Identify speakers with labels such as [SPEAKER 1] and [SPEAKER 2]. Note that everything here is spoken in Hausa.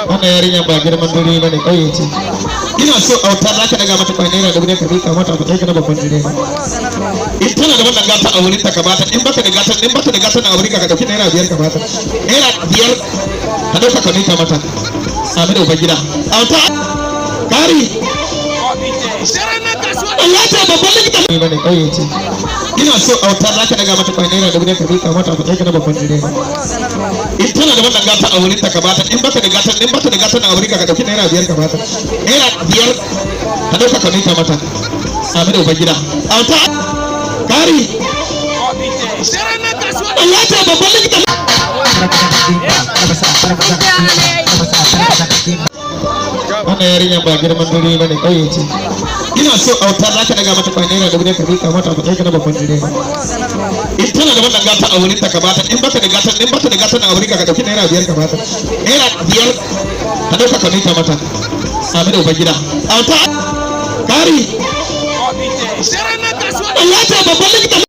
[SPEAKER 1] Wannan yarinya ba girman dare ba ne, ƙauye ce. Ina so, auta, za ka daga mata kwai ₦1000 ka miƙa mata a matsayin na babban direba. In tana da wannan gata a wurin ta, ka bata. In baka da gata, in baka da gata a wurin ka, ka dauki ₦5 ka bata. ₦5 ka dauka ka miƙa mata. Amin da ubangida. Auta kari. Allah ta babban likita ba ne, ƙauye ce. Ina so, auta, za ka daga mata kwai ₦1000 ka miƙa mata a matsayin na babban direba. In tana da wannan gata a wurin ta, ka bata. In baka da gata, in baka da gata a wurin ka, ka dauki ₦5 ka bata. ₦5 ka dauka ka miƙa mata. Amin da ubangida. Auta kari. Allah ta babban likita. Wannan yarinya ba girman dare ba ne, ƙauye ce. Ina so, auta, za ka daga mata kwai ₦1000 ka miƙa mata a matsayin na babban direba. In tana da wannan gata a wurin ta, ka bata. In baka da gata, in baka da gata a wurin ka, ka dauki ₦5 ka bata. ₦5 ka dauka ka miƙa mata. Amin da ubangida. Auta kari. Allah ta